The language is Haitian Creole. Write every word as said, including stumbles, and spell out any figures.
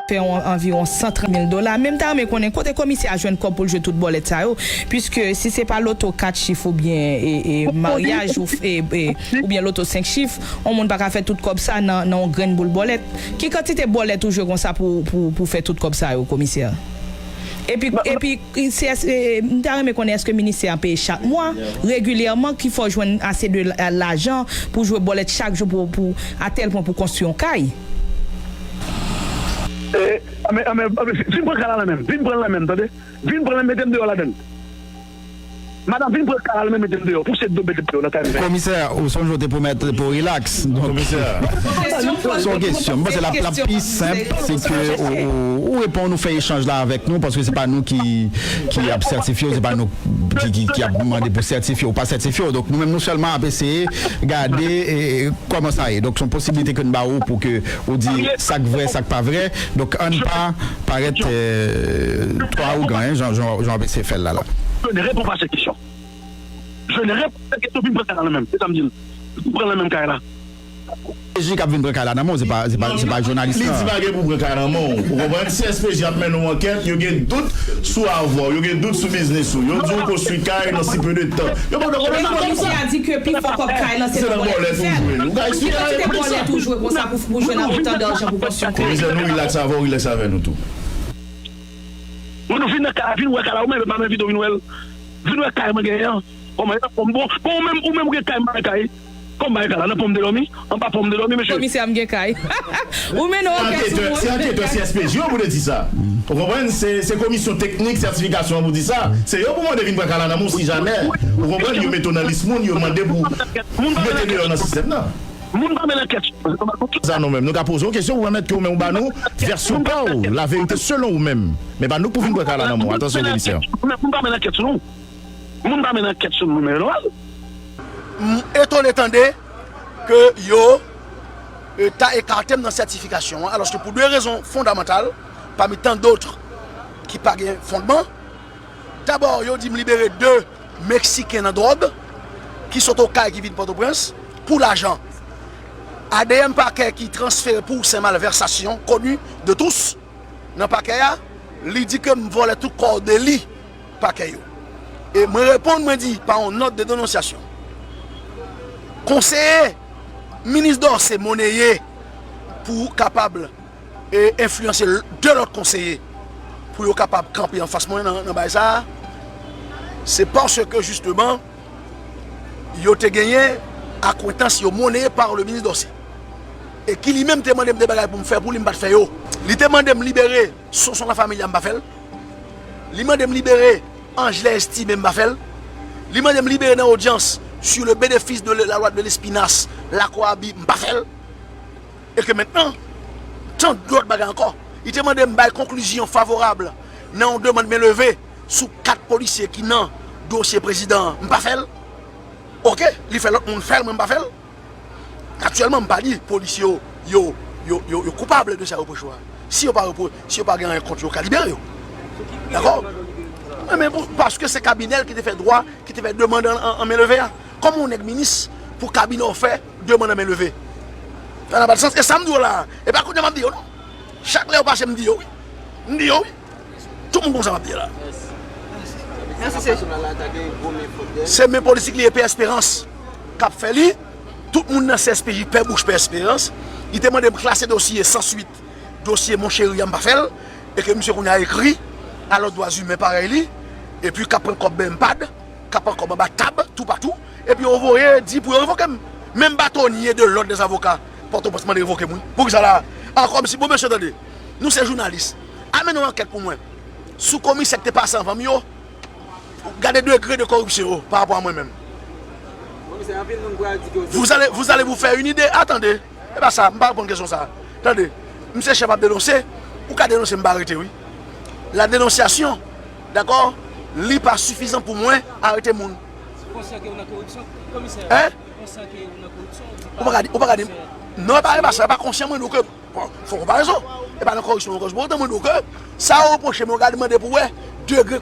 fè yon, anviwon san trant mil dola. Men m ta renmen konnen kote komisè a jwenn kòb pou l jwe tout bòlèt sa yo, piske si se pa loto kat chif oubyen e, e, maryaj ou, e, e, oubyen loto senk chif, yon moun pa ka fè tout kòb sa nan, nan yon grenn boul bòlèt. Ki kantite bòlèt ou jwe konsa pou, pou, pou fè tout kòb sa yo, komisè? Epi, epi, se, e, m ta renmen konnen èske ministè an peye chak mwa, regilyèman, ki fè w jwenn ase de la- lajan pou jwe bòlèt chak jou pou, pou, a tèl pwen pou konstwi yon kay? E, anben, anben, anben, vin pran kay la nan men m. Vin pran l nan men m, tande? Vin pran l, mete m deyò ladan l. Madanm, vin pran kay la nan men m, mete m deyò. Pouse dlo, mete m deyò nan kay mwen. Komisè, ou sonje w te pwomèt pou rilaks. Donk, se yon kesyon. M panse l ap, l ap pi senp, se ke ou, ou, ou reponn, ou fè echanj la avèk nou, paske se pa nou ki, ki ap sètifye w, se pa nou ki, ki, ki ap mande pou sètifye w, pa sètifye w. Donk, nou menm, nou sèlman ap eseye gade, e, kòman sa ye. Donk, se yon posiblite ke n ba ou pou ke ou di sa k vrè, sa k pa vrè. Donk, ann pa parèt, e, twò awogan, en, jan, jan, jan w ap eseye fè l la, la. Je ne réponds pas à cette question. Je ne réponds pas à cette question, vin pran kay la nan men m. Se sa m di l. Vin pran l nan men m kay la. S P J k ap vin pran kay la nan men w, se pa, se pa, se pa jounalis la. Li di pa gen pou pran kay nan men w. Ou konprann? Si S P J ap mennen yon ankèt, yo gen dout sou avwa w, yo gen dout sou biznis ou. Yo di w konstwi kay nan si peu de tan. Yo pa t konn sa. Komisè a di ke pifò kòb kay lan se nan bòlèt ou jwe. Ou ka eksplike nou? Ki kantite bòlèt ou jwe konsa pou, pou jwenn otan dajan pou konstwi yon kay? Komisè, nou rilaks avè w, rilaks avè nou tou. Mwen, nou vin nan kay la, vin wè kay la, ou menm, m ap envite w vin wè l. Vin wè kay mwen genyen an. Kòman, bon, bon, ou menm, ou menm ou gen kay, m pa gen kay. Kòman m ba kay la? Nan pon m te dòmi? Anba pon m te dòmi, mesye. Komisè, m gen kay. Ou mennen yon ankèt sou mwen. Se anketè, se S P J yo pou te di sa. Ou konprann? Se, se komisyon teknik sètifikasyon an pou di sa. Se yo pou mande vin pran kay la nan men w si jamè. Ou konprann? Yo mete w nan lis moun, yo mande pou mete deyò nan sistèm nan. Moun pa mennen ankèt sou mwen. Sa nou menm, nou ka poze w kesyon pou pèmèt ke ou menm ou ba nou vèsyon pa w, la vérité selon ou menm. Men pa nou pou vin pran kay la nan men w. Atansyon, komisè. Moun pa mennen ankèt sou nou. Moun pa mennen ankèt sou nou, men nòmal. M etone tande ke yo, e, ta ekate m nan sètifikasyon an, alòske pou de rezon fondamantal, pami tan dòt ki pa gen fondman. Dabò, yo di m libere de Meksiken nan dwòg ki sot Okay ki vin Pòtoprens pou lajan. A D M pakè ki transfere pou Sen Malvèsasyon, koni de tous, nan pakè a, li di ke m vòlè tout kò deli pakè yo. E mwen reponn, mwen di, pa yon nòt de denonsyasyon. Konseye minis Dorcé moneye pou kapab e enfliyanse l-, de lòt konseye pou yo kapab kanpe anfas mwen nan, nan bagay sa a, se paske, jisteman, yo te genyen akwentans yo moneye pa le minis Dorcé. E ki li menm te mande m de bagay pou m fè pou li, m pa t fè yo. Li te mande m libere Sonson Lafamilia, m pa fè l. Li mande m libere Ange Lè Estimé, m pa fè l. Li mande m libere nan odyans sur le bénéfice de la loi de Lespinasse, Lacoraby, m pa fè l. E ke mentnan, tant dòt bagay ankò. Li te mande m bay konklizyon favorab nan yon demann men leve sou kat polisye ki nan dosye prezidan an. M pa fè l. Oke, li fè lòt moun fè l, mwen m pa fè l. Aktyèlman, m pa di polisye yo, yo, yo, yo, yo koupab de sa yo reproche w a. Si yo pa repro-, si yo pa gen anyen kont yo, yo ka libere yo. Dakò? Wi, men pou, paske se kabinè l ki te fè dwa ki te fè demann an, an, an men leve a. Kòman yon nèg minis pou kabinè w fè demann an men leve? Sa na pa de sans. E sa m di w la, e pa kounye a m ap di yo non. Chak lè yo pase m di yo wi. M di yo wi. Tout moun konn sa m ap di la. Se men politik li ye, Pè Esperans k ap fè li. Tout moun nan C S P J pè bouch Pè Esperans. Li te mande m klase dosye san swit. Dosye Moncheri a m pa fè l, e ke misye kounye a ekri a lòt dwa imen parèy li, epi k ap pran kòb BMPAD, k ap pran kòb anba tab, toupatou, epi yo voye di pou yo revoke m. Menm batonye de lòd dèzavoka Pòtoprens mande revoke m, wi. Poukisa la? A, kòmsi, bon, mesye, tande, nou se jounalis. Al mennen yon ankèt pou mwen sou komisè k te pase anvan m yo. Gade degre de koripsyon yo pa rapò a mwen menm. Komisè, anpil moun pral di ke... Vous allez, vous allez vous faire une idée. Attendez. E pa sa, m pa reponn kesyon sa. Tande, m se chèf ap denonse, ou ka denonse m pa arete, wi. La dénonciation, dakò, li pa sifizan pou mwen arete moun. Ou konsyan ke ou nan koripsyon, komisè? Hein? Ou konsyan ke ou nan koripsyon, ou di... Ou pa ka di, ou pa ka di, non, e pa, e pa sa, e pa konsyan mwen, donk, bon, fò konparezon. E pa nan koripsyon, mwen, pou otan mwen di w ke sa yo repwoche m, yo gade mande pou wè degre